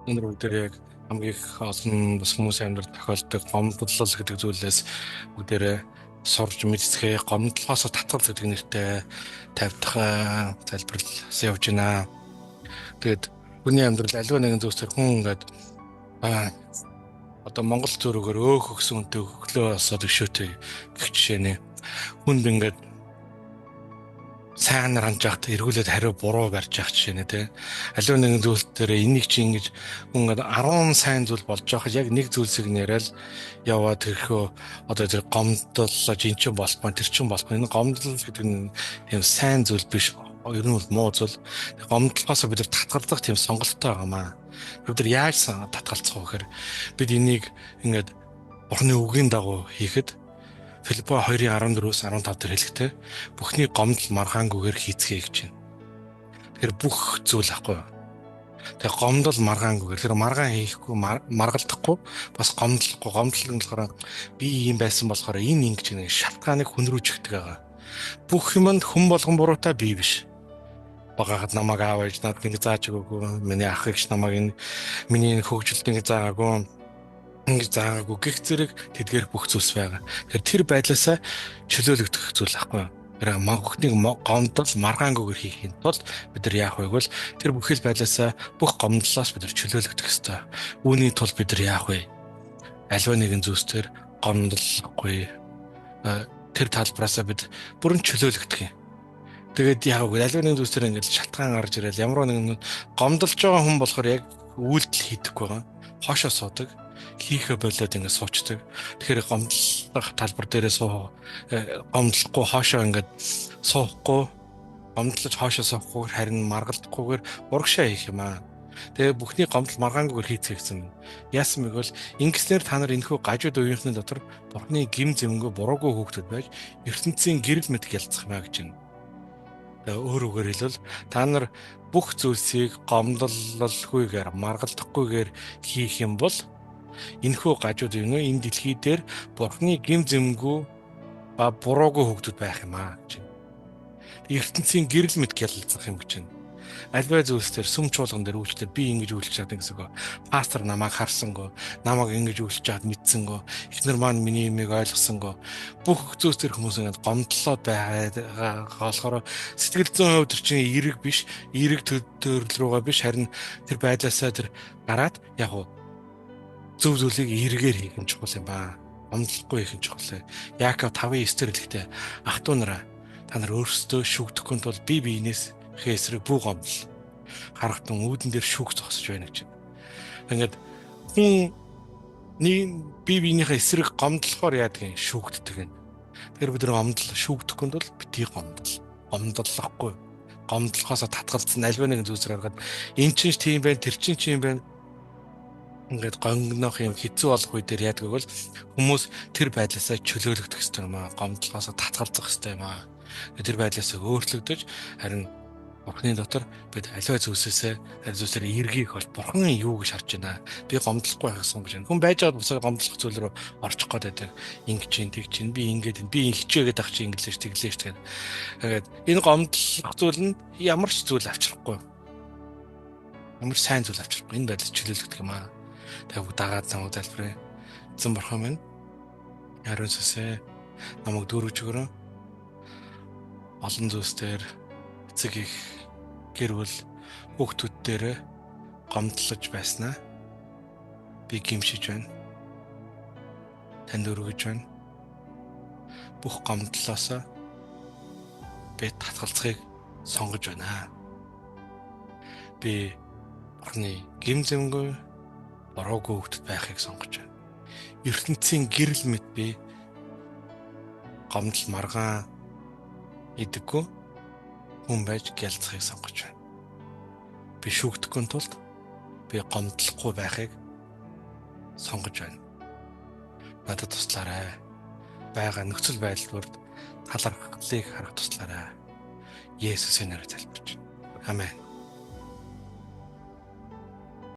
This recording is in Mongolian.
Өнөр бүгдээр яг хамгийн их олон бас хүмүүсийн амьдралд тохиолддог гомдлол гэдэг зүйлээс бүгдээрээ сурж мэдцгээе. Гомдлохоос татгал гэдэг нэртэй 50 дахь залбирал явж байна. Тэгээд хүний амьдрал аливаа нэгэн зүйлсээр хүн ингээд одоо Монгол зөрөөгөр өөх өгсөн үнтэй өглөө босоод өшөөтэй гэх жишээ нэ. Хүнд ингээд сайнаар хандж байхад эргүүлээд хариу буруу барьж явах жишээ нэ тэ. Аливаа нэгэн зүйл дээр энийг чи ингэж хүн ингээд 10 сайн зүйл болж байхад яг нэг зүйлсийг нэрэл яваад тэрхүү одоо тэр гомдлож эн чинь болохгүй тэр чинь болохгүй. Энэ гомдол гэдэг нь тийм сайн зүйл биш. Ер нь бол муу зүйл. Гомдлохоос бид нар татгалзах тийм сонголттой байгаа маа. Бид нар яаж татгалзах вэ гэхээр бид энийг ингээд Бурхны үгийн дагуу хийхэд Филиппо 2:14-өөс 15 дээр хэлэхдээ бүхний гомдол маргаангүйгээр хийцгээе гэж байна. Тэгэхээр бүх зүйл ахгүй юу? Тэгээ гомдол маргаангүйгээр тэр маргаан хийхгүй маргалдахгүй бас гомдлохгүй. Гомдол нь болохоор би ийм байсан болохоор энэ ингэж нэг шалтгааныг хүн рүү чигдэг байгаа. Бүх юмд хүн болгон буруутай би биш. Багаад намайг аав ээж надад ингэ зааж өгөөгүй. Миний ах эгч намайг энэ миний энэ хөгжилд ингэ заагаагүй ингэж заагаагүй гих зэрэг тэдгээр бүх зүйлс байгаа. Тэгэхээр тэр байдлаасаа чөлөөлөгдөх зүйл ахгүй юу? Тэр бүхнийг гомдол маргаангүйгээр хийхийн тулд бид нар яах вэ гэвэл тэр бүхэл байдлаасаа бүх гомдлоос бид нар чөлөөлөгдөх ёстой. Үүний тулд бид нар яах вэ? Аливаа нэгэн зүйлс төр гомдлохгүй тэр талбараасаа бид бүрэн чөлөөлөгдөх юм. Тэгээд яах вэ? Аливаа нэгэн зүйлс төр ингэж шалтгаан гарч ирэл ямар нэгэн гомдолж байгаа хүн болохоор яг үйлдэл хийдэггүй байгаа. Хоошоо суудаг. Хийхэ болоод ингэ суучдаг. Тэгэхээр гомдлох талбар дээрээ гомдлохгүй хоошоо ингээд суухгүй гомдлож хоошоо суухгүй харин маргалдахгүйгээр урагшаа хийх юм аа. Тэгээ бүхний гомдол маргаангүйгээр хийцгээе гэсэн. Яасан бэ гэвэл ингэснээр та нар энэхүү гажууд үеийнхний дотор Бурхны гим зэмгүй буруугүй хүүхдүүд байж ертөнцийн гэрэл мэт гялцах юм аа гэж байна. Тэгээ өөр үгээр хэлбэл та нар бүх зүйлсийг гомдлолгүйгээр маргалдахгүйгээр хийх юм бол энэхүү гажууд юм энэ дэлхий дээр Бурхны гим зэмгүй ба буруугүй хүүхдүүд байх юм аа гэж. Ертөнцийн гэрэл мэт гялалзах юм гэж байна. Альва зүйлс дээр сүм чуулган дээр үйлчлээ би ингэж үйлчлэж чадсан гэсэн үг. Пастор намайг харсангүй, намайг ингэж үйлчлэж чад мэдсэнгөө, эхнэр маань миний юмыг ойлгосонгүй. Бүх зүйлс дээр хүмүүс ингэж гомдлоод байгаа болохоор сэтгэл зүйн хувьд тэр чинь эерэг биш, эерэг төрөл рүүгээ биш харин тэр байдлаасаа тэр гараад яг уу зөв зүйлийг эргээр хийх нь чухал юм ба. Гомдлохгүй хийх нь чухал. Яаков 5:9 дээр хэлэхдээ ах トゥ нараа та нар өөрсдөө шүүгдэхгүй тул бие биенээс эсрэг бүү гомдол. Харахтун үүдэн дээр шүүх зогсож байна гэж. Ингээд хүн нэг бие биенийхээ эсрэг гомдлохоор яадаг юм шүүгддэг юм. Тэгэхээр бид нар гомдол шүүгдэхгүй тул битгий гомдол. Гомдлохгүй. Гомдлохоос татгалзсан альва нэгэн зүйлс гаргаад эн чинь тийм байна, тэр чинь тийм байна. Ингээд гонгинох юм хэцүү болох үе дээр яадаг вэ гэвэл хүмүүс тэр байдлаасаа чөлөөлөгдөх ёстой юм аа. Гомдлохоос татгалзах ёстой юм аа. Тэр байдлаасаа өөрчлөгдөж харин Бурхны дотор бид аливаа зүйлсээсээ аль зүйлсээр эргэх бол Бурхан юу гэж харж байна. Би гомдлохгүй байх сонгож байна. Хүн байж байгаа бусаа гомдлох зүйл рүү орчих гээд байдаг. Ингэж чинь тэг чинь би ингээд би хичээгээд ах чи ингэлээш тэглээш тэгээд. Тэгээд энэ гомдлох зүйл нь ямар ч зүйл авчрахгүй. Ямар ч сайн зүйл авчрахгүй. Энэ байдлаас чөлөөлөгдөх юм аа. Тэгээ бүгд дагаад намайг залбирая. Эзэн бурхан минь ариун сүнсээ намайг дүүргэж өгөрөө. Олон зүйлс дээр эцэг их гэр бүл хүүхдүүд дээр гомдлож байснаа би гимшиж байна. Танд өргөж байна. Бүх гомдлоосоо би татгалзахыг сонгож байна. Би Бурхны гим зэмгүй буруугүй хүүхдэд байхыг сонгож байна. ертөнцийн гэрэл мэт би гомдол маргаан идэггүй хүн байж гялцахыг сонгож байна. Би шүүгдэхгүй тулд би гомдлохгүй байхыг сонгож байна. Надад туслаарай. Байгаа нөхцөл байдал бүрд талархлыг харах туслаарай. Есүсийн нэрээр залбирч. Амен.